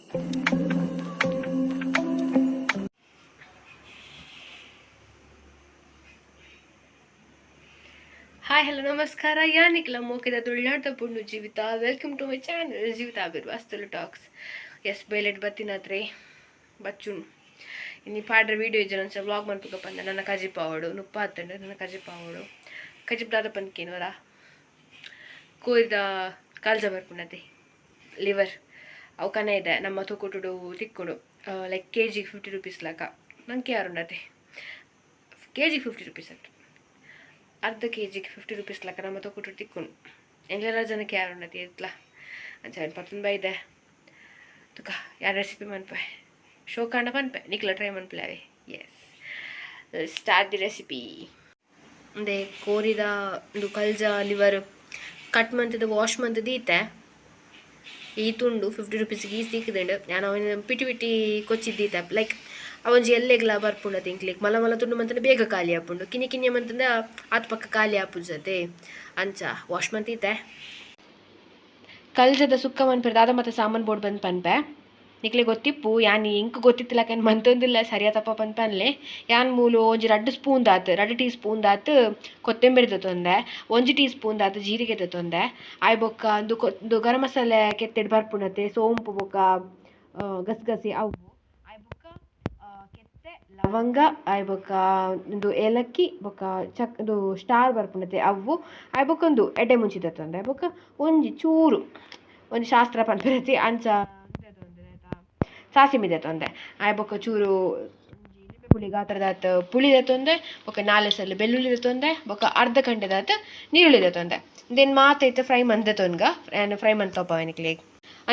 Hi hello ನಮಸ್ಕಾರ. ಯಾನಿಕ್ಲ ಮೋಕೆದ ತುಳುನಾಡ್ದ ಪುಣ್ಣು Jeevitha. Welcome to my channel Jeevitha Birwas Tulu talks. Yes ಬೇಲೆಡ್ ಬತ್ತಿನಾತ್ರೆ ಬಚ್ಚುನ್ ಇನಿ ಪಾಡ್ರೆ ವೀಡಿಯೋ ಇಜ್ಜನ ವ್ಲಾಗ್ ಮನ್ಪುಗ ಪಂದ ನನ್ನ ಕಜಿಪಾವಡು ನುಪ್ಪಾತಂಡು ನನ್ನ ಕಜಿಪಾವಡು ಕಜಿಪ್ ದಾದ ಪನ್ಕೇನೋರ ಕೋರಿದ ಕಾಲ್ಜ ಬರ್ಪುಂಡತೆ ಲಿವರ್ ಅವು ಕನ ಇದೆ ನಮ್ಮ ತೂಕುಟುಡು ತಿಕ್ಕುಡು ಲೈಕ್ ಕೆ ಜಿಗೆ 50 ರುಪೀಸ್ ಲಾಕ ನಂಗೆ ಯಾರುಂಡತೆ ಕೆ ಜಿಗೆ 50 ರುಪೀಸ್ ಅಟ್ಟು ಅರ್ಧ ಕೆ ಜಿಗೆ 50 ರುಪೀಸ್ ಲಾಕ ನಮ್ಮ ತೂಕುಟು ತಿಕ್ಕುಂಡು ಎಂಗ್ಲೆಲ್ಲ ಜನಕ್ಕೆ ಯಾರುಂಡತೆ ಎತ್ಲ ಅಂಚ ಪತ್ತೊಂದು ಬೈದೆ ತುಕ ಯಾರು ರೆಸಿಪಿ ಮನ್ಪೆ ಶೋಕಾಂಡ ಪನ್ಪೆ ನಿಕ್ಲ ಟ್ರೈ ಮನ್ಪುಲೆ. ಎಸ್ ಸ್ಟಾರ್ಟ್ the recipe. ಅಂದೆ ಕೋರಿದ ಒಂದು ಕಲ್ಜ ಲಿವರ್ ಕಟ್ ಮಂತದ ವಾಶ್ ಮಂತದ ಈತೆ ಈ ತುಂಡು 50 ರುಪೀಸ್ಗೆ ಈ ತಿಕ್ಕಿದಂಡು. ನಾನು ಅವನ ಪಿಟಿ ಪಿಟಿ ಕೊಚ್ಚಿದ್ದೀತೆ ಲೈಕ್ ಅವೊಂಜಿ ಎಲ್ಲೆಗ್ಲ ಬರ್ಪುಂಡ ತಿಂಕ್ಲಿಕ್ ಮಲ ಮಲ ತುಂಡು ಮಂತಂಡ ಬೇಗ ಖಾಲಿ ಆಪುಂಡು ಕಿನ್ನಿ ಕಿನ್ನಿ ಮಂತಂಡ ಆತ್ ಪಕ್ಕ ಖಾಲಿ ಆಪುಜತೆ ಅಂಚ ವಾಶ್ ಮಂತೀತೆ. ಕಲ್ಜದ ಸುಕ್ಕ ಮನ್ಪೆರ್ ದಾದ ಮತ್ತೆ ಸಾಮಾನು ಬೋರ್ಡ್ ಬಂದು ಪನ್ಪೆ ನಿಕ್ಲೆ ಗೊತ್ತಿಪ್ಪು ಯಾನ್ ಎಂಕ್ ಗೊತ್ತಿತ್ತಿಲಕ ಮಂತೊಂದಿಲ್ಲ ಸರಿಯಾ ತಪ್ಪ ಪನ್ಪನ್ಲೆ. ಯಾನ್ ಮೂಲು ಒಂಜಿ ರಡ್ಡ್ ಸ್ಪೂನ್ ದಾತ್ ರಡ್ಡ್ ಟೀ ಸ್ಪೂನ್ ದಾತ್ ಕೊತ್ತಂಬರಿ ದೆತೊಂದೆ, ಒಂಜಿ ಟೀ ಸ್ಪೂನ್ ದಾತ್ ಜೀರಿಗೆ ದೆತೊಂದೆ, ಆಯ್ ಬೊಕ್ಕ ಉಂದು ಗರಂ ಮಸಾಲೆ ಕೆತ್ತೆಡ್ ಬರ್ಪುಂಡತೆ ಸೋಂಪು ಬೊಕ್ಕ ಗಸಗಸೆ ಅವು, ಆಯ್ ಬೊಕ್ಕ ಕೆತ್ತೆ ಲವಂಗ, ಆಯ್ ಬೊಕ್ಕ ಉಂದು ಏಲಕ್ಕಿ ಬೊಕ್ಕ ಚಕ್ ಉಂದು ಸ್ಟಾರ್ ಬರ್ಪುಂಡತೆ ಅವು, ಆಯ್ ಬೊಕ್ಕ ಉಂದು ಎಡ್ಡೆ ಮುಂಚಿ ದೆತೊಂದೆ, ಬೊಕ್ಕ ಒಂಜಿ ಚೂರು ಒಂಜಿ ಶಾಸ್ತ್ರ ಪನ್ಪೆರತಿ ಅಂಚ ಸಾಸಿಮೆ ದೆತೊಂದೆ, ಆಯ್ ಬೊಕ್ಕ ಚೂರು ಪುಳಿ ಗಾತ್ರದಾತ್ ಪುಳಿ ದೆತೊಂದೆ, ಬೊಕ್ಕ ನಾಲೆ ಸಲ ಬೆಳ್ಳುಳ್ಳಿ ದೆತೊಂದೆ, ಬೊಕ್ಕ ಅರ್ಧ ಗಂಟೆದಾತ್ ನೀರುಳ್ಳಿ ದೆತೊಂದೆ. ದೆನ್ ಮಾತ ಇತ್ತೆ ಫ್ರೈ ಮಂತ್ ದೆತೊನ್ಗ ಯಾನ್ ಫ್ರೈ ಮಂತ್ ತೋಪಾವೆ ನಿಕ್ಲೆಗ್.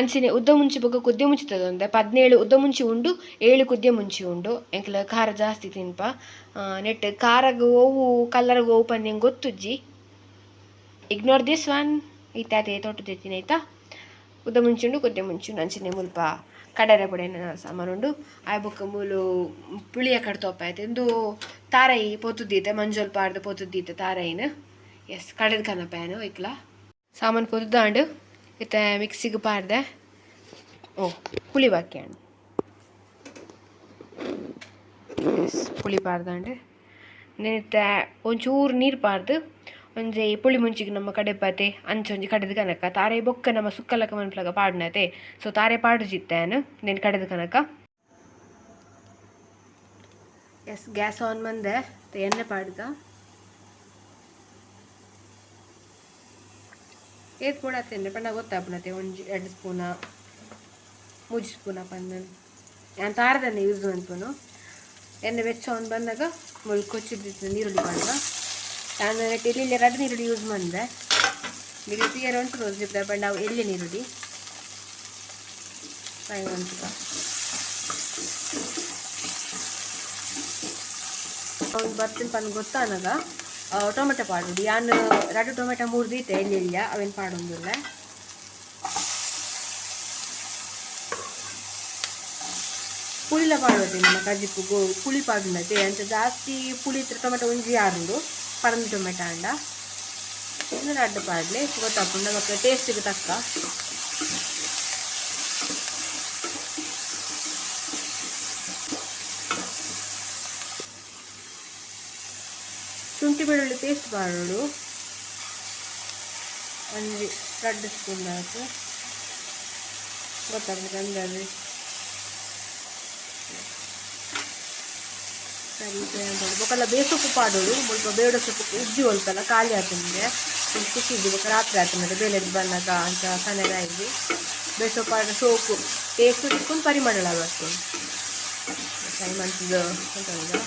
ಅಂಚನೆ ಉದ್ದ ಮುಂಚಿ ಬೊಕ್ಕ ಕುದ್ದೆ ಮುಂಚಿ ದೆತೊಂದೆ. 17 ಉದ್ದ ಮುಂಚಿ ಉಂಡು, 7 ಕುದ್ದೆ ಮುಂಚಿ ಉಂಡು. ಎಂಕ್ಲ ಖಾರ ಜಾಸ್ತಿ ತಿನ್ಪ ನೆಟ್ ಖಾರಗ್ ಒವು ಕಲ್ಲರ್ಗ್ ಒವು ಪಂದ್ ಎಂಕ್ ಗೊತ್ತುಜ್ಜಿ. ಇಗ್ನೋರ್ this one ಇತ್ತೆ ಅದೇ ತೋಟ ದೆತ್ತಿನ ಆಯ್ತಾ. ಉದ್ದ ಮುಂಚಿ ಉಂಡು ಕುದ್ದೆ ಮುಂಚಿ ಉಂಡು. ಅಂಚನೆ ಮುಲ್ಪ ಕಡರೆ ಪೊಡೆನ ಸಾಮಾನು ಉಂಡು. ಆಯ್ ಬೊಕ್ಕ ಮೂಲು ಪುಳಿಯ ಕಡ್ತೋಪ ಆಯ್ತು ಇಂದು ತಾರೈ ಪೊತುದೀತೆ ಮಂಜೊಲ್ ಪಾಡ್ದು ಪೊತುದೀತೆ ತಾರೈನ್. ಎಸ್ ಕಡೆದ ಕನಪೇನು ಇಕ್ಲ ಸಾಮಾನು ಪೊತುದಾಂಡು ಇತ್ತೆ ಮಿಕ್ಸಿಗೆ ಪಾಡ್ದೆ. ಓ ಪುಳಿ ಬಾಕಿ ಆಂಡ್. ಎಸ್ ಪುಳಿ ಪಾಡ್ದಾಂಡು ಇತ್ತೆ ಒಂಚೂರು ನೀರು ಪಾಡ್ದು ಒಂಜಿ ಪುಳಿ ಮುಂಚಿಗೆ ನಮ್ಮ ಕಡೆಪಾತೆ ಅಂಚ ಒಂಜಿ ಕಡೆದ ಕನಕ ತಾರೆ ಬೊಕ್ಕ ನಮ್ಮ ಸುಕ್ಕಲಕ ಮನ್ಪುಲಕ ಪಾಡ್ನತೆ. ಸೊ ತಾರೆ ಪಾಡುಜಿತ್ತೇನು ನೆನ್ ಕಡೆದ ಕನಕ. ಎಸ್ ಗ್ಯಾಸ್ ಆನ್ ಮಂದೆ ಎಣ್ಣೆ ಪಾಡ್ದ ಏತ್ ಪೋಡಾತೆಂಡೆ ಪಂಡ ಗೊತ್ತಾಪುನತೆ ಒಂಜಿ 2 ಸ್ಪೂನ 3 ಸ್ಪೂನ ಪಂದ್ ಯಾನ್ ತಾರದನ್ನೇ ಯೂಸ್ ಮನ್ಪುನು. ಎಣ್ಣೆ ಬೆಚ್ಚ ಆನ್ ಬಂದಾಗ ಮುಲ್ ಕೊಚ್ಚಿದ್ದು ನೀರುಳ್ಳಿ ಪಾಡ್ದ. ಯಾನ್ ಎಲ್ಲಿ ರಡ್ಡ್ ನೀರುಳ್ಳಿ ಯೂಸ್ ಮಂದೆ ನಿಗೆ ತೀಯರ ಉಂಟು ರೋಸ್ ಪಂಡ ಅವು ಎಲ್ಲಿ ನೀರುಳ್ಳಿ ಫ್ರೈ ಮಂತುಗ. ಅವ್ನು ಬರ್ತೀನಿ ಪಂದ್ ಗೊತ್ತಾನಗ ಟೊಮೆಟೊ ಪಾಡೋಡು. ಯಾನ್ ರಡ್ಡ್ ಟೊಮೆಟೊ ಮೂರ್ದೀತೆ ಎಲ್ಲಿ ಎಲ್ಲಿಯ ಅವೇನು ಪಾಡೊಂದುಲ್ಲೆ. ಪುಳಿಲ ಪಾಡೋದೆ ನಮ್ಮ ಕಜಿಪುಗು ಪುಳಿ ಪಾಡುನತೆ ಅಂಚ ಜಾಸ್ತಿ ಪುಳಿ ಇತ್ತರೆ ಟೊಮೆಟೊ ಒಂಜಿ ಆರುಂಡು ಪರಂದ್ ಟೊಮೆಟೊ ಆಂಡ ಇನ್ನು ರಡ್ಡ್ ಪಾಡ್ಲೆ ಗೊತ್ತಾಪುಂಡು ಬೊಕ್ಕ ಟೇಸ್ಟಿಗೆ ತಕ್ಕ. ಶುಂಠಿ ಬೆಳ್ಳುಳ್ಳಿ ಪೇಸ್ಟ್ ಪಾಡೋಡು ಒಂಜಿ ರಡ್ಡ್ ಸ್ಪೂನ್ ಆತು ಗೊತ್ತಾಪುಂಡು ಅಂದಾಜು. ಸರಿ ಬೊಕಲ್ಲ ಬೇಸೊಪ್ಪು ಪಾಡೋಡು. ಮುಲ್ಪ ಬೇಡ ಸೊಪ್ಪು ಉಜ್ಜಿ ಒಲ್ಪಲ್ಲ ಖಾಲಿ ಆತುಂಡೆ ಕುಕ್ಕಿದ್ದು ಬೊಕ ರಾತ್ರಿ ಆತುಂಡೆ ಬೇಲೆಡ್ ಬನ್ನಗ ಅಂಚ ಕನೆರ ಆಯ್ದು ಬೇಸೊಪ್ಪು ಪಾಡ ಸೋಕು ಟೇಸ್ಟ್ ತಿಕ್ಕೊಂಡು ಪರಿಮಳ ಬರ್ಪುಂಡು. ಫ್ರೈ ಮಂತುದು ಉಂಟು.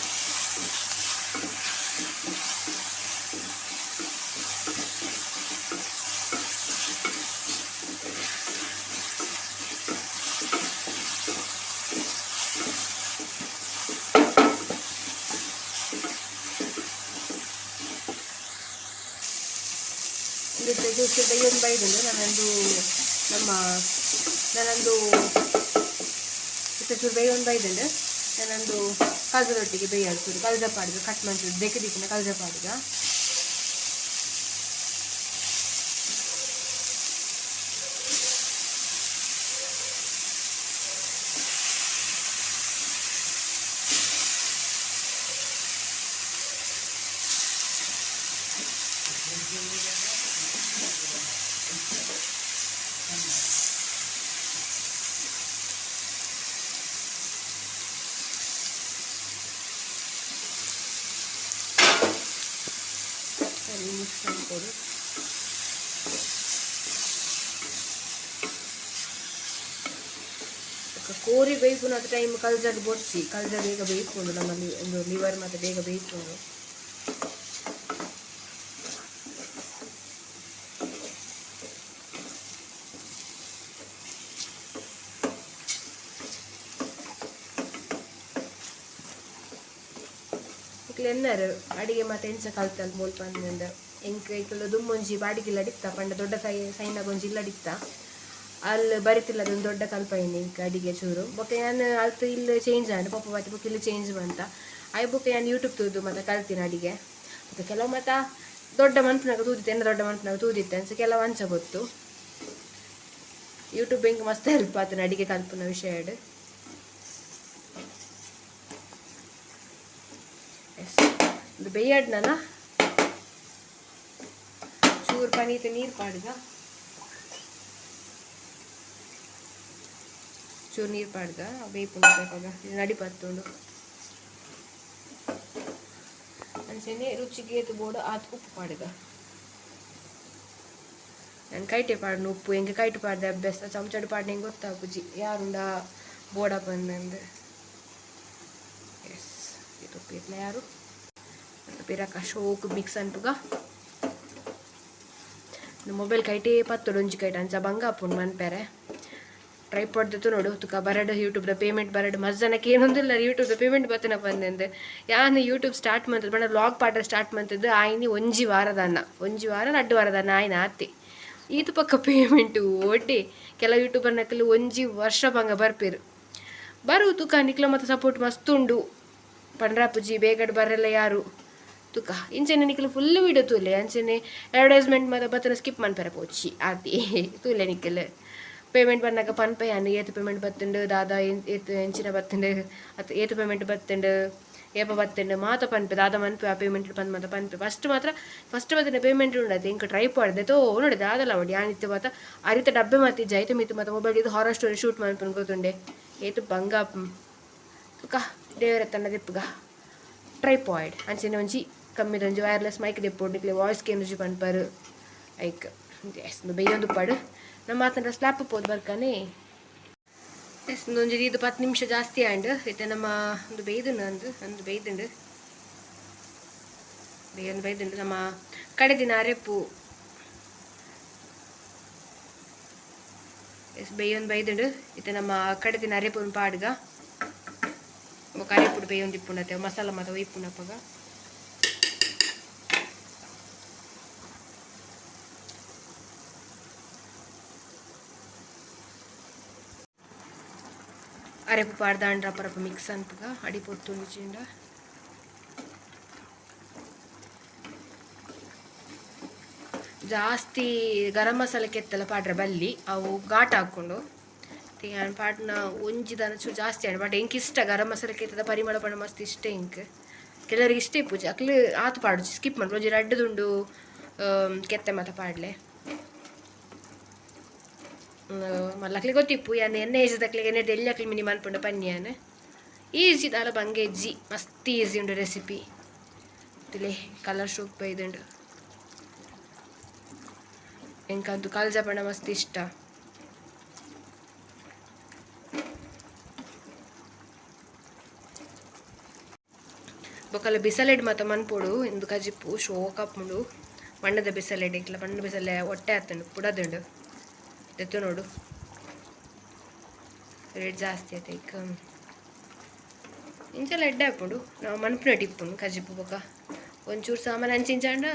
ಚೂರು ಬೈದುಂಡು ನಾನೊಂದು ನಮ್ಮ ನಾನೊಂದು ಇತ್ತೆ ಚೂರು ಬೇಯೊಂದು ಬೈದುಂಡು ನಾನೊಂದು ಕಲ್ಜದೊಟ್ಟಿಗೆ ಬೇಯಾಡು ಚೂರು ಕಲ್ಜ ಪಾಡ್ದು ಕಟ್ ಮಂತುದು ದೆಕ್ಕ್ ದೀತಿನ ಕಲ್ಜ ಪಾಡ್ದ. ಮಿಕ್ಸ್ ಮನ್ಪೊಡು. ಬೊಕ್ಕ ಕೋರಿ ಬೇಯ್ಪುನಾತ್ ಟೈಮ್ ಕಲ್ಜಾಗ್ ಬೊಡ್ಚಿ, ಕಲ್ಜ ಬೇಗ ಬೇಯ್ಪುಂಡು, ನಮ್ಮ ಒಂದು ಲಿವರ್ ಮಾತ ಬೇಗ ಬೇಯ್ಪುಂಡು. ನಿಕ್ಲ್ ಎನ್ನರ್ ಅಡಿಗೆ ಮಾತ ಎಂಚ ಕಲ್ತಲ್ ಮುಲ್ಪ ಅಂದ್ ಎಂಕ್ ಐಕುಲು ದುಂಬೊಂಜಿ ಬಾಡಿಗೆಲ ಅಡಿತ್ತ ಪಂಡ ದೊಡ್ಡ ಸೈನಾಗ ಒಂಜಿ ಇಲ್ಲ್ ಅಡಿತ್ತ ಅಲ್ ಬರಿತಿಲ್ಲ ಅದೊಂದು ದೊಡ್ಡ ಕಲ್ಪಯಿನಿ ಎಂಕ್ ಅಡಿಗೆ ಚೂರು. ಬೊಕ್ಕ ಯಾನ್ ಅಲ್ತ್ ಇಲ್ಲ್ ಚೇಂಜ್ ಆಂಡ್ ಪೊಪ್ಪ ಬತ್ತಿ ಬೊಕ್ಕ ಇಲ್ಲ್ ಚೇಂಜ್ ಮಂತ ಆಯ್ ಬೊಕ್ಕ ಯಾನ್ ಯೂಟ್ಯೂಬ್ ತೂದು ಮಾತ ಕಲ್ತಿನ ಅಡಿಗೆ. ಬೊಕ್ಕ ಕೆಲವು ಮಾತ ದೊಡ್ಡ ಮನ್ಪುನಗ ತೂದಿತ್ತೆ, ಎನ್ನ ದೊಡ್ಡ ಮನ್ಪುನಗ ತೂದಿತ್ತೆ ಅಂಚ ಕೆಲವು ಅಂಚ ಗೊತ್ತು. ಯೂಟ್ಯೂಬ್ ಎಂಕ್ ಮಸ್ತ್ ಹೆಲ್ಪ್ ಆತುಂಡು ಅಡಿಗೆ ಕಲ್ಪುನ ವಿಷಯಡ್. ಎಸ್ ಉಂದು ಬೇಯಡ್ ನನ ಚೂರು ಪನೀತ್ ನೀರು ಪಾಡ್ಗ, ಚೂರು ನೀರು ಪಾಡ್ಗ ಬೇಯ್ಪುಂಡು ಅಪಗ ನಡಿ ಪತ್ತುಂಡು. ಅಂಚನೆ ರುಚಿಗೆ ಏತ್ ಬೋಡು ಆತ್ ಉಪ್ಪು ಪಾಡ್ಗ. ಯಾನ್ ಕೈಟೆ ಪಾಡುನು ಉಪ್ಪು, ಎಂಕ್ ಕೈಟ್ ಪಾಡ್ದೆ ಅಭ್ಯಾಸ, ಚಮಚಡ್ ಪಾಡ್ನೆ ಎಂಕ್ ಗೊತ್ತಾಪುಜಿ ಯಾರುಂಡ ಬೋಡ ಪಂದ್. ಎಸ್ ಏತ್ ಉಪ್ಪು ಏತ್ಲ ಯಾರು ಪಿರಕ ಶೋಕು ಮಿಕ್ಸ್ ಅನ್ಪುಗ. ಮೊಬೈಲ್ ಕೈಟೇ ಪತ್ತೊಡು ಒಂಜಿ ಕೈಟ್ ಅಂಚ ಬಂಗ ಆಪುಂಡು ಮನ್ಪೆರೆ. ಟ್ರೈಪಾಡ್ ದೆತ್ತೊನೊಡು ತುಕ ಬರಡ್ ಯೂಟ್ಯೂಬ್ದ ಪೇಮೆಂಟ್ ಬರಡ್. ಮಸ್ತ್ ಜನಕ್ ಏನೊಂದುಲ್ಲ ಯೂಟ್ಯೂಬ್ದ ಪೇಮೆಂಟ್ ಬತ್ತಿನ ಪಂದ್. ಯಾನ್ ಯೂಟ್ಯೂಬ್ ಸ್ಟಾರ್ಟ್ ಮಂತುದು ಪಂಡ ವ್ಲಾಗ್ ಪಾಡ್ರೆ ಸ್ಟಾರ್ಟ್ ಮಂತುದು ಆಯಿನಿ ಒಂಜಿ ವಾರದನ್ನ, ಒಂಜಿ ವಾರ ರಡ್ಡ್ ವಾರದನ್ನ ಆಯಿನ ಆತೆ. ಈತ್ ಪಕ್ಕ ಪೇಮೆಂಟ್ ಓಡೆ. ಕೆಲವು ಯೂಟ್ಯೂಬರ್ನಕುಲು ಒಂಜಿ ವರ್ಷ ಬಂಗ ಬರ್ಪೆರ್ ಬರು. ತುಕ ನಿಕ್ಲ ಮತ ಸಪೋರ್ಟ್ ಮಸ್ತ್ ಉಂಡು ಪಂಡ್ರಾಪುಜಿ ಬೇಗಡ್ ಬರಲ್ಲ ಯಾರು. ತುಕ ಇಂಚನೆ ನಿಕುಲು ಫುಲ್ ವೀಡಿಯೋ ತೂಲೆ, ಅಂಚನೆ ಅಡ್ವರ್ಟೈಸ್ಮೆಂಟ್ ಮಾತ ಬತ್ತನ ಸ್ಕಿಪ್ ಮನ್ಪೆರೆ ಪೋಚಿ ಆತೆ. ತೂಲೆ ನಿಕುಲು ಪೇಮೆಂಟ್ ಬನ್ನಗ ಪನ್ಪೆ ಯಾನ್ ಏತ್ ಪೇಮೆಂಟ್ ಬತ್ತುಂಡು ದಾದ ಏತ್ ಎಂಚಿನ ಬತ್ತುಂಡು ಅತ್ ಏತ್ ಪೇಮೆಂಟ್ ಬತ್ತುಂಡು ಏಪ ಬತ್ತುಂಡು ಮಾತ ಪನ್ಪೆ ದಾದ ಮನ್ಪೆ ಆ ಪೇಮೆಂಟ್ ಪಂದ್ ಮಾತ ಪನ್ಪೆ. ಫಸ್ಟ್ ಮಾತ್ರ ಫಸ್ಟ್ ಬತ್ತಿನ ಪೇಮೆಂಟ್ ಉಂಡತೆ ಎಂಕ್ ಟ್ರೈಪಾಡ್ ದೆತೋ ನೋಡೆ ದಾದಲ ಅವಡ್. ಯಾನ್ ಇತ್ತೆ ಮಾತ ಅರಿತ ಡಬ್ಬೆ ಮಾತ ಇಜ್ಜಿ ಐತ ಮಿತ್ತ್ ಮಾತ ಮೊಬೈಲ್ ಇದ್ದು ಹಾರರ್ ಸ್ಟೋರಿ ಶೂಟ್ ಮನ್ಪುನ ಗೊತ್ತುಂಡೆ ಏತ್ ಬಂಗ. ತುಕ ದೇವರ ತನ್ನ ದೆಪ್ಪುಗ ಟ್ರೈಪಾಯ್ಡ್ ಅಂಚನೆ ಒಂಜಿ ಕಮ್ಮಿದ ಒಂಜಿ ವೈರ್ಲೆಸ್ ಮೈಕ್ ದೆಪ್ಪೊಡು ನಿಕ್ಲೆ ವಾಯ್ಸ್ ಕೇನುಜಿ ಪನ್ಪರ್ ಐಕ್. ಎಸ್ ಬೇಯೊಂದು ಉಪ್ಪಡ್ ನಮ್ಮ ಮಾತಂಡ ಸ್ಲ್ಯಾಪ್ ಪೋದು ಬರ್ಕನೆ. ಎಸ್ ಒಂಜಿ ಇದು 10 ನಿಮಿಷ ಜಾಸ್ತಿ ಆಂಡ್. ಇತ್ತೆ ನಮ್ಮ ಒಂದು ಬೇಯ್ದುಂಡು ಅಂದು ಅಂದು ಬೇಯ್ದುಂಡು ಬೇಯೊಂದು ಬೈದುಂಡು. ನಮ್ಮ ಕಡೆ ದಿನ ಅರೆಪು ಎಸ್ ಬೇಯೊಂದು ಬೈದುಂಡು. ಇತ್ತೆ ನಮ್ಮ ಕಡೆ ದಿನ ಅರೆಪು ಪಾಡ್ಗ ಬೊಕ ಅರೆಪುಡು ಬೇಯೊಂದು ಇಪ್ಪುಂಡತೆ ಮಸಾಲ ಮಾತ ಒಯ್ಪುಂಡು ಅಪಗ. ಅರೆಪು ಪಾಡ್ದಾಂಡ್ರ ಅಪರಪ ಮಿಕ್ಸ್ ಅನ್ಪುಗ ಅಡಿ ಪೊತ್ತುಂಡು. ಜಾಸ್ತಿ ಗರಂ ಮಸಾಲೆ ಕೆತ್ತಲ ಪಾಡ್ರೆ ಬಲ್ಲಿ ಅವು ಘಾಟ್ ಹಾಕೊಂಡು ಯಾನ್ ಪಾಡ್ನ ಒಂಜಿ ದಾನ ಚೂರು ಜಾಸ್ತಿ ಆಂಡ್. ಬಟ್ ಎಂಕ್ ಇಷ್ಟ ಗರಂ ಮಸಾಲೆ ಕೆತ್ತದ ಪರಿಮಳ ಪಂಡ ಮಸ್ತ್ ಇಷ್ಟ ಎಂಕ್. ಕೆಲವರಿಗೆ ಇಷ್ಟ ಇಪ್ಪುಜಿ ಅಕ್ಲು ಆತ್ ಪಾಡುಜಿ ಸ್ಕಿಪ್ ಮನ್ಪುಜಿ. ಒಂಜಿ ರಡ್ಡ್ ತುಂಡು ಕೆತ್ತೆ ಮಾತ ಪಾಡ್ಲೆ. ಮಲ್ಲಕ್ಲೆ ಗೊತ್ತಿಪ್ಪು ಯಾನ್ ಎನ್ನ ಏಜ್ ದಕ್ಲೆಗ್ ಎಣ್ಣೆ ಎಲ್ಯಕ್ಲೆ ಮಿನಿ ಮನ್ಪುಂಡ ಪನ್ನಿ ಯಾನ್. ಈಜಿ ದಾಲ ಬಂಗೆ ಇಜ್ಜಿ ಮಸ್ತ್ ಈಸಿ ಉಂಡು ರೆಸಿಪಿ. ತುಲೆ ಕಲರ್ ಶೋಕ್ ಬೈದುಂಡು. ಎಂಕಂತೂ ಕಲ್ಜ ಪಂಡ ಮಸ್ತ್ ಇಷ್ಟ. ಬೊಕಲ ಬಿಸಲೆಡ್ ಮಾತ ಮನ್ಪೊಡು ಇಂದು ಕಜಿಪು ಶೋಕ್ ಆಪುಂಡು. ಮಣ್ಣದ ಬಿಸಲೆಡ್ ಎಂಕ್ಲ ಮಣ್ಣದ ಬಿಸಲೆ ಒಟ್ಟೆ ಆತುಂಡು ಪುಡದುಂಡು ದೆತ್ತೊನೊಡು ರೇಟ್ ಜಾಸ್ತಿ ಆತ ಐಕ್. ಇಂಚಲ ಎಡ್ಡೆ ಆಪುಂಡು ನಾವು ಮನ್ಪುನೆಟ್ ಇಪ್ಪುಂಡು ಕಜಿಪು. ಬೊಕ ಒಂಚೂರು ಸಾಮಾನು ಅಂಚ ಇಂಚ ಆಂಡ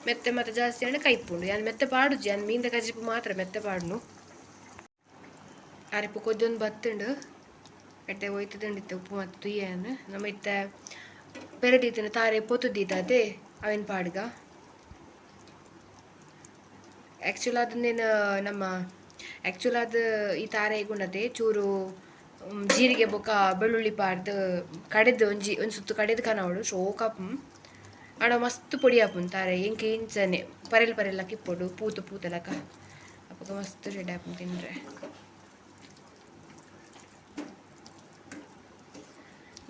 ಮೆತ್ತೆ ಮಾತ ಜಾಸ್ತಿ ಆಂಡ ಕೈಪುಂಡು. ಯಾನ್ ಮೆತ್ತೆ ಪಾಡುಜಿ, ಯಾನ್ ಮೀನ್ದ ಕಜಿಪು ಮಾತ್ರ ಮೆತ್ತೆ ಪಾಡುನು. ಅರೆಪು ಕೊದ್ದೊಂದು ಬತ್ತುಂಡು ಎಡ್ಡೆ ಒಯ್ತುದುಂಡು ಇತ್ತೆ ಉಪ್ಪು ಮಾತ ತುಯ್ಯಾನ್. ನಮ್ಮ ಇತ್ತೆ ಪೆರದೀತಿನ ತಾರೆ ಪೊತ್ತುದೀತಾತೆ ಅವೆನ್ ಪಾಡ್ಗ. ಆ್ಯಕ್ಚುಲ್ ಅದನ್ನೇನು ನಮ್ಮ ಆ್ಯಕ್ಚುಲ್ ಅದು ಈ ತಾರೆ ಗುಂಡತೆ ಚೂರು ಜೀರಿಗೆ ಬೊಕ್ಕ ಬೆಳ್ಳುಳ್ಳಿ ಪಾಡ್ದು ಕಡೆದು ಒಂಜಿ ಒಂಜಿ ಸುತ್ತು ಕಡೆದು ಕನವಡು ಶೋಕಪ್. ಆಂಡ ಮಸ್ತ್ ಪೊಡಿ ಆಪುಂಡು ತಾರೆ ಎಂಕ್ ಇಂಚನೆ ಪರೆಲ್ ಪರೆಲ್ ಕಿಪ್ಪೊಡು ಪೂತು ಪೂತಲಕ ಅಪಗ ಮಸ್ತ್ ಎಡ್ಡೆ ಆಪುಂಡು ತಿಂದ್ರೆ.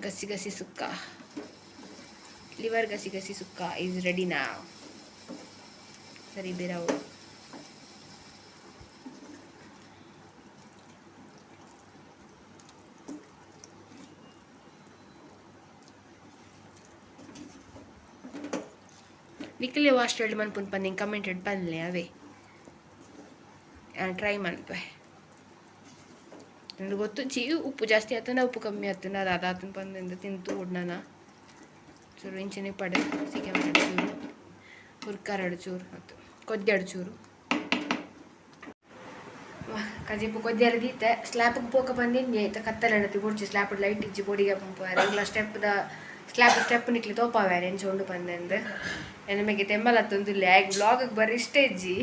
ಗಸಿ ಗಸಿ ಸುಕ್ಕ ಲಿವರ್ ಗಸಿ ಗಸಿ ಸುಕ್ಕ is ready ನಾವ್. ಸರಿ ಬೇರಾವು ನಿಖಲೆ ವಾಸ್ಟ್ ಮನ್ಪುನ್ ಪನ್ನಿ ಕಮೆಂಟ್ ಪನ್ಲೆ ಅವೇ ಟ್ರೈ ಮನ್ಪೆ. ನನಗೆ ಗೊತ್ತು ಚಿ ಉಪ್ಪು ಜಾಸ್ತಿ ಆತನ ಉಪ್ಪು ಕಮ್ಮಿ ಆತನ ಅದು ಅದಾತನ ಪಂದಿಂದ ತಿಂತು ಉಡ್ನಾನ ಚೂರು ಇಂಚನೆ ಪಡೆ ಸಿಕೆ ಮಾಡಿ ಚೂರು ಹುರ್ಕಾರಡು ಚೂರು ಮತ್ತು ಕೊದ್ಯಾಡು ಚೂರು ಕಜಿಪು ಕೊದ್ಯಾರ ದೀತೆ ಸ್ಲ್ಯಾಪ್ಗೆ ಪೋಕ ಬಂದಿನಿ ಐತ ಕತ್ತಲೆ ಬೊಡ್ಚಿ ಸ್ಲ್ಯಾಪ್ ಲೈಟ್ ಇಜ್ಜಿ ಬೊಡಿಗೆ ಪಂಪುವಾರೆ ಇಂಗ್ಲ ಸ್ಟೆಪ್ದ ಸ್ಲ್ಯಾಪ್ ಸ್ಟೆಪ್ ನಿಕ್ಲಿ ತೋಪಾವ್ಯಾರೆ ಎಂಚ ಉಂಡು ಬಂದಂದು ನಮಗೆ ತೆಂಬಲತ್ತೊಂದಿಲ್ಲ ಆಗ ಬ್ಲಾಗಿಗೆ ಬರೀ ಇಷ್ಟ ಇಜ್ಜಿ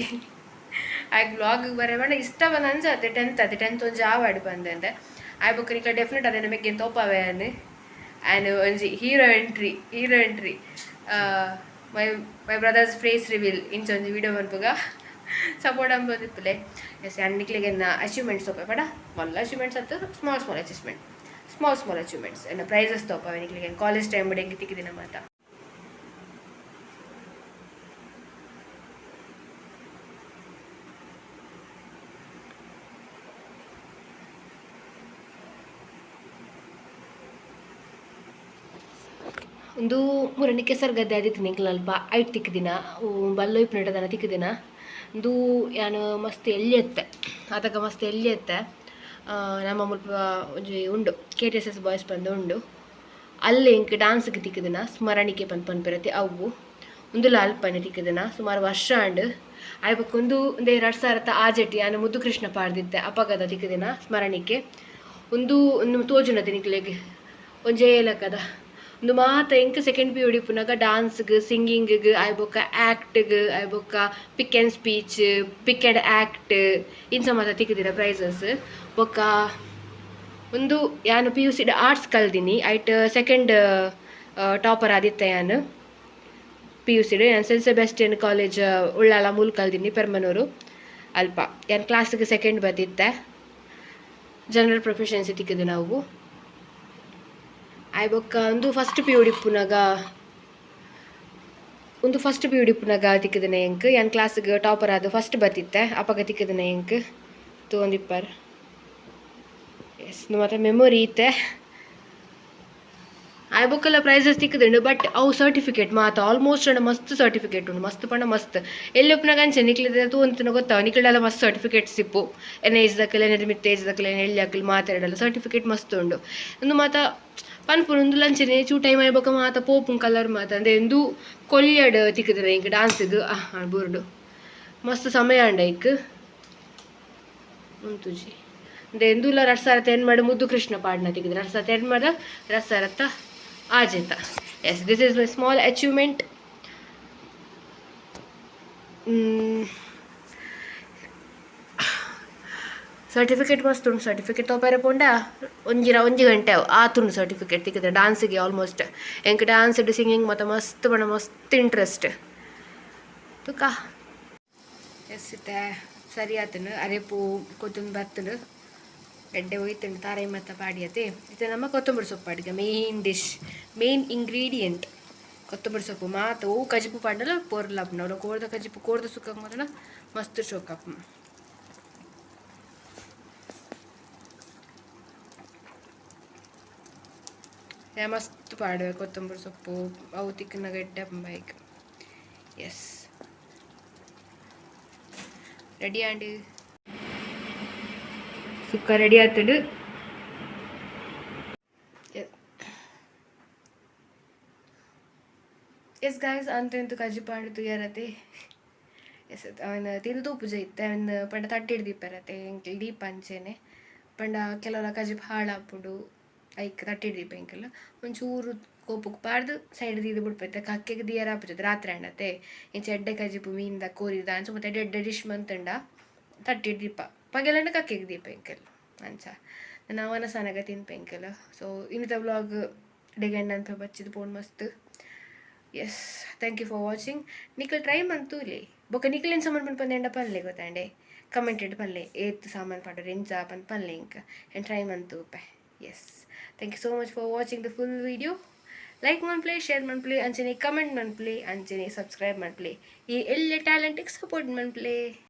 ಆಗ ಬ್ಲಾಗಿಗೆ ಬರೋ ಬೇಡ ಇಷ್ಟ ಬಂದು ಅನ್ಸತ್ತೆ ಟೆಂತ್ ಅದೇ ಟೆಂತ್ ಒಂಜಿ ಆವಾಡ್ ಬಂದಂದೆ ಆಯ್ ಬೊಕ್ಕ ನಿಕ್ಲ ಡೆಫಿನೆಟ್ ಅದೇ ನಮಗೆ ತೋಪಾವೆ ಅನ್ ಆ್ಯಂಡ್ ಒಂಜಿ hero entry hero entry my my brother's face reveal ಇಂಚ ಒಂಜಿ ವಿಡಿಯೋ ಮನ್ಪುಗ ಸಪೋರ್ಟ್ ಅನ್ಬೋದಿಪ್ಪಲೆ. ಎಸ್ ಆ್ಯಂಡ್ ನಿಕ್ಲೆಗೆ ಅಚೀವ್ಮೆಂಟ್ಸ್ ತೋಪ ಬಡ ಮಲ್ಲ ಅಚೀವ್ಮೆಂಟ್ಸ್ ಅತ್ತು small small achievement small small achievements ಎನ್ನ ಪ್ರೈಸಸ್ ತೋಪವೆ ನಿಕ್ಲೆಗೆ ಕಾಲೇಜ್ ಟೈಮ್ ಎಂಕ್ ತಿಕ್ಕಿದಿನ ಮಾತ. ಒಂದು ಮುರಣಿ ಕೆಸರು ಗದ್ದೆ ಆದಿತ್ತು ನಿಂಕ್ಲ ಅಲ್ಪ ಐಟ್ ತಿಕ್ಕಿದಿನ ಬಲ್ಲೊ ಇಪ್ಪುನೆಟ ತಿಕ್ಕಿದಿನ ಉಂದು ಯಾನ್ ಮಸ್ತ್ ಎಲ್ಯತ್ತೆ ಆತಗ ಮಸ್ತ್ ಎಲ್ಯತ್ತೆ ನಮ್ಮ ಮುಲ್ಪ ಒಂಜಿ ಉಂಡು K T S S boys ಪಂದ್ ಉಂಡು ಅಲ್ಲೇ ಎಂಕ್ ಡಾನ್ಸ್ಗೆ ತಿಕ್ಕಿದಿನ ಸ್ಮರಣಿಕೆ ಪಂದ್ ಪನ್ಪಿರತ್ತೆ ಅವು ಉಂದುಲ ಅಲ್ಪನೆ ತಿಕ್ಕಿದಿನ ಸುಮಾರು ವರ್ಷ ಆಂಡ್ ಆಯ್ ಬೊಕ್ಕ ಉಂದು ಉಂದೇ 2006 ಯಾನ್ ಮುದ್ದು ಕೃಷ್ಣ ಪಾಡ್ದಿತ್ತೆ ಅಪಗದ ತಿಕ್ಕಿದಿನ ಸ್ಮರಣಿಕೆ ಉಂದು ಉಂದು ತೋಜುನತೆ ನಿಕ್ಲೆಗ್ ಒಂಜೇ ಲೆಕ್ಕದ ಉಂದು ಮಾತ ಎಂಕ್ ಸೆಕೆಂಡ್ ಪಿ ಯು ಇಪ್ಪುನಗ ಡಾನ್ಸ್ಗ್ ಸಿಂಗಿಂಗ್ ಆಯ್ ಬೊಕ್ಕ ಆ್ಯಕ್ಟ್ಗ್ ಆಯ್ ಬೊಕ್ಕ pick and speech pick and act ಇಂಚ ಮಾತ ತಿಕ್ಕಿದಿನ ಪ್ರೈಸಸ್ ಬೊಕ್ಕ ಉಂದು ಯಾನ್ ಪಿ ಯು ಸಿ ಆರ್ಟ್ಸ್ ಕಲ್ದಿನಿ ಐಟ್ ಸೆಕೆಂಡ್ ಟಾಪರ್ ಆದಿತ್ತೆ ಯಾನ್ ಪಿ ಯು ಸಿಡ್ ಯಾನ್ ಸೆಂಟ್ ಸೆಬಾಸ್ಟಿಯನ್ ಕಾಲೇಜ್ ಉಳ್ಳಾಲ ಮೂಲು ಕಲ್ದಿನಿ ಪೆರ್ಮನೂರು ಅಲ್ಪ ಯಾನ್ ಕ್ಲಾಸ್ಗೆ ಸೆಕೆಂಡ್ ಬತ್ತಿತ್ತೆ ಜನರಲ್ ಪ್ರೊಫಿಷಿಯನ್ಸಿ ತಿಕ್ಕಿದೆ ನಾವು ಆಯ್ ಬೊಕ್ಕ ಉಂದು ಫಸ್ಟ್ ಪಿ ಯು ಇಪ್ಪುನಗ ಉಂದು ಫಸ್ಟ್ ಪಿ ಯು ಇಪ್ಪುನಗ ತಿಕ್ಕಿದಿನ ಎಂಕ್ ಯಾನ್ ಕ್ಲಾಸ್ಗ್ ಟಾಪರ್ ಆದ್ ಫಸ್ಟ್ ಬತ್ತಿತ್ತೆ ಅಪಗ ತಿಕ್ಕಿದಿನ ಎಂಕ್ ತೂವೊಂದಿಪ್ಪರ್. ಎಸ್ ಮಾತ್ರ ಮೆಮೊರಿ ಇತ್ತೆ ಆಯ್ ಬೊಕ್ಕಲ ಪ್ರೈಸಸ್ ತಿಕ್ಕುದುಂಡು ಬಟ್ ಅವು ಸರ್ಟಿಫಿಕೇಟ್ ಮಾತ ಆಲ್ಮೋಸ್ಟ್ ಅಂಡ ಮಸ್ತ್ ಸರ್ಟಿಫಿಕೇಟ್ ಉಂಡು ಮಸ್ತ್ ಪಂಡ ಮಸ್ತ್ ಎಲ್ಲಿ ಉಪ್ಪುನಗ ಅಂಚೆ ನಿಕ್ಲೆದ ತೂವೊಂತಿನ ಗೊತ್ತಾವು ನಿಕ್ಲೆಡಲ ಮಸ್ತ್ ಸರ್ಟಿಫಿಕೇಟ್ಸ್ ಇಪ್ಪು ಎನ್ನ ಏಜ್ ದಕಲ್ ಎನ್ನ ಮಿತ್ತ ಏಜ್ ದಕಲ್ ಎನ್ನ ಎಲ್ಯ ಮಾತೆರಡಲ ಸರ್ಟಿಫಿಕೇಟ್ ಮಸ್ತ್ ಉಂಡು ಉಂದು ಮಾತ ಪನ್ಪುನು ಉಂದುಲ ಅಂಚೆನೆ ಚೂ ಟೈಮ್ ಆಯಿ ಬೊಕ್ಕ ಮಾತ ಪೋಪುಂಡು ಕಲರ್ ಮಾತ ಅಂದೆ ಉಂದು ಕೊಲ್ಯಡ್ ತಿಕ್ಕುದಿನ ಎಂಕ್ ಡಾನ್ಸ್ಗ್ ಬುರ್ಡು ಮಸ್ತ್ ಸಮಯ ಆಂಡ ಐಕ್ ಉಂತುಜಿ ಅಂದೆ ಎಂದುಲ 2008 ಮುದ್ದು Krishna ಪಾಡ್ನ ತಿಕ್ಕಿದ್ 2008 2006 ಆಜೆತ. Yes this is my small achievement. Certificate ಮಸ್ತ್ ಉಂಡು ಸರ್ಟಿಫಿಕೇಟ್ ತೋಪೆರೆ ಪೋಂಡ ಒಂಜಿರ ಒಂಜಿ ಗಂಟೆ ಅವು ಆತುಂಡು ಸರ್ಟಿಫಿಕೇಟ್ ತಿಕ್ಕಿದ್ರೆ ಡಾನ್ಸಿಗೆ ಆಲ್ಮೋಸ್ಟ್ ಎಂಕ್ ಡಾನ್ಸ್ ಸಿಂಗಿಂಗ್ ಮಾತ ಮಸ್ತ್ ಪಂಡ ಮಸ್ತ್ ಇಂಟ್ರೆಸ್ಟ್ ತುಕ. ಎಸ್ ಇತ್ತೆ ಸರಿ ಆತುಂಡು ಅರೆಪು ಕೊತ್ತಂಬರಿ ಬತ್ತುಂಡು ಎಡ್ಡೆ ಒಯ್ತುಂಡು ತಾರಾಯಿ ಮತ್ತ ಪಾಡಿಯತೆ ಇತ್ತೆ ನಮ್ಮ ಕೊತ್ತಂಬರಿ ಸೊಪ್ಪು ಅಡುಗೆ ಮೇಯ್ನ್ ಡಿಶ್ ಮೇಯ್ನ್ ಇಂಗ್ರೀಡಿಯೆಂಟ್ ಕೊತ್ತಂಬರಿ ಸೊಪ್ಪು ಮಾತ ಒವು ಕಜಿಪು ಪಾಡ್ಂಡಲ ಪೊರ್ಲು ಆಪುಂಡು ಕೋರ್ದ ಕಜಿಪು ಕೋರ್ದ ಸುಕ್ಕ ಮಾತ್ರ ಮಸ್ತ್ ಶೋಕ್ ಆಪುಂಡು. ಮಸ್ತ್ ಪಾಡುವೆ ಕೊತ್ತಂಬರಿ ಸೊಪ್ಪು ಅವು ತಿಕ್ಕುನಗ ಎಡ್ಡೆ ಆಪುಂಡು ಬೈಕ್. ಎಸ್ ರೆಡಿ ಆಂಡ್ ಸುಕ್ಕ ರೆಡಿ ಆತುಂಡು. ಎಸ್ ಗಾಯ್ಸ್ ಅಂತು ಇಂತು ಕಜಿಪು ಆಂಡ್ ತೂಯರತೆ. ಎಸ್ ಅವನ ತಿಂದು ತೂಪುಜ ಇತ್ತೆ ಅವನ್ ಪಂಡ ತಟ್ಟಿಡ್ ದೀಪರತೆ ಎಂಕ್ ದೀಪ ಅಂಚೆನೆ ಪಂಡ ಕೆಲವರ ಕಜಿಪು ಹಾಳಾಪುಂಡು ಐಕ್ ತಟ್ಟಿಡ್ ದೀಪ ಎಂಕಲ್ಲ ಒಂಚೂರು ಕೋಪುಗ್ ಪಾಡ್ದ್ ಸೈಡ್ ದೀದ್ ಬುಡ್ಪೆತ್ತೆ ಕಕ್ಕೆಗ್ ದೀಯರ ಆಪುಜಿ ರಾತ್ರೆ ಆಂಡತೆ ಇಂಚ ಎಡ್ಡೆ ಕಜಿಪು ಮೀನ್ದ ಕೋರಿದ ಅಂಚ ಮಾತ ಎಡ್ಡೆ ಎಡ್ಡೆ ಡಿಶ್ ಮಂತುಂಡ ತಟ್ಟಿಡ್ ದೀಪ ಪಗೆಲಂಡ ಕಕ್ಕೆಗ್ ದೀಪ ಎಂಕಲ್ ಅಂಚ ನನ ವನಸನಗ ತಿನ್ಪೆ ಎಂಕಲ್. ಸೊ ಇನ್ನಿತ ವ್ಲಾಗ್ ಡಿಗೆಂಡ್ ಅಂತ ಬಚ್ಚಿದ್ ಪೋಂಡು ಮಸ್ತ್ Yes, thank you for watching. ನಿಕಲ್ ಟ್ರೈ ಮಂತೂಲೆ. ಬೊಕ ನಿಕಲ್ ಸಾಮಾನ್ ಪನ್ಪಂದೇಂಡ ಪನ್ಲೆ, ಗೊತ್ತಾಂಡೆ? ಕಮೆಂಟೆಡ್ ಪನ್ಲೆ, ಏತ್ ಸಾಮಾನ್ ಪಾಡೋರು, ಎಂಚ ಪನ್ ಪನ್ಲೆ ಇಂಕ್. ಆ್ಯಂಡ್ ಟ್ರೈ ಮಂತೂಪೆ. Yes, thank you so much for watching the full video. Like ಮನ್ಪ್ಲೆ, share ಮನ್ಪ್ಲೆ, ಅಂಚನೆ ಕಮೆಂಟ್ ಮನ್ಪ್ಲೆ, ಅಂಚನೆ ಸಬ್ಸ್ಕ್ರೈಬ್ ಮನ್ಪ್ಲೆ. ಈ ಎಲ್ಲ ಟ್ಯಾಲೆಂಟಿಗೆ ಸಪೋರ್ಟ್ ಮನ್ಪ್ಲೆ.